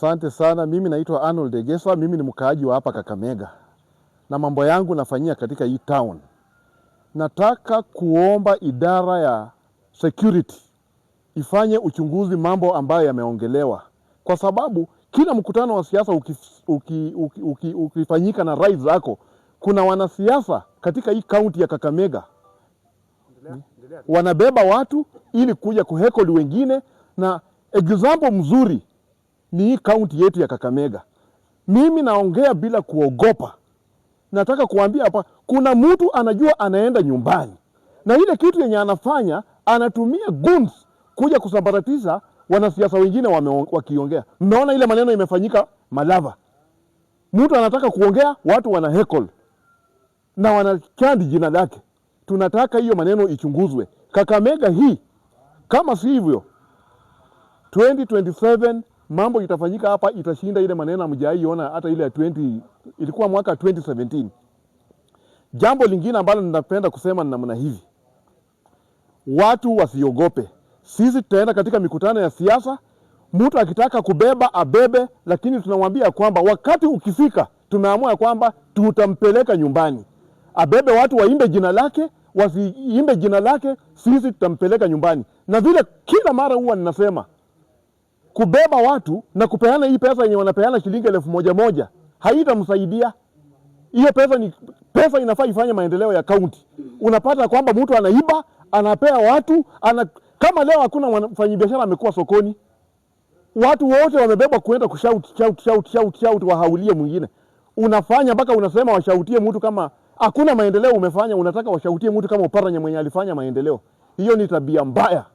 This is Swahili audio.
Asante sana. Mimi naitwa Arnold Egesa, mimi ni mkaaji wa hapa Kakamega na mambo yangu nafanyia katika hii town. Nataka kuomba idara ya security ifanye uchunguzi mambo ambayo yameongelewa, kwa sababu kila mkutano wa siasa ukifanyika uki, uki, uki, ukifanyika na rais zako, kuna wanasiasa katika hii kaunti ya Kakamega wanabeba watu ili kuja kuheckle wengine, na example mzuri ni hii kaunti yetu ya Kakamega. Mimi naongea bila kuogopa. Nataka kuambia hapa, kuna mtu anajua anaenda nyumbani, na ile kitu yenye anafanya anatumia goons kuja kusambaratisha wanasiasa wengine wakiongea. Mmeona ile maneno imefanyika Malava, mtu anataka kuongea, watu wana heckle na wanachant jina lake. Tunataka hiyo maneno ichunguzwe. Kakamega hii, kama si hivyo 2027 mambo itafanyika hapa, itashinda ile maneno hamjaiona hata ile ya 20 ilikuwa mwaka 2017. Jambo lingine ambalo ninapenda kusema ni namna hivi, watu wasiogope. Sisi tutaenda katika mikutano ya siasa, mtu akitaka kubeba abebe, lakini tunamwambia kwamba wakati ukifika, tumeamua kwamba tutampeleka nyumbani. Abebe watu waimbe jina lake, wasiimbe jina lake, sisi tutampeleka nyumbani. Na vile kila mara huwa ninasema kubeba watu na kupeana hii pesa yenye wanapeana shilingi 1,000 moja haitamsaidia. Hiyo pesa ni pesa inafaa ifanye maendeleo ya kaunti. Unapata kwamba mtu anaiba, anapea watu kama leo hakuna mfanyabiashara amekuwa sokoni, watu wote wamebebwa kuenda kushout shout shout shout shout, wahaulie mwingine. Unafanya mpaka unasema washoutie mtu kama hakuna maendeleo umefanya, unataka washoutie mtu kama Oparanya mwenye alifanya maendeleo. Hiyo ni tabia mbaya.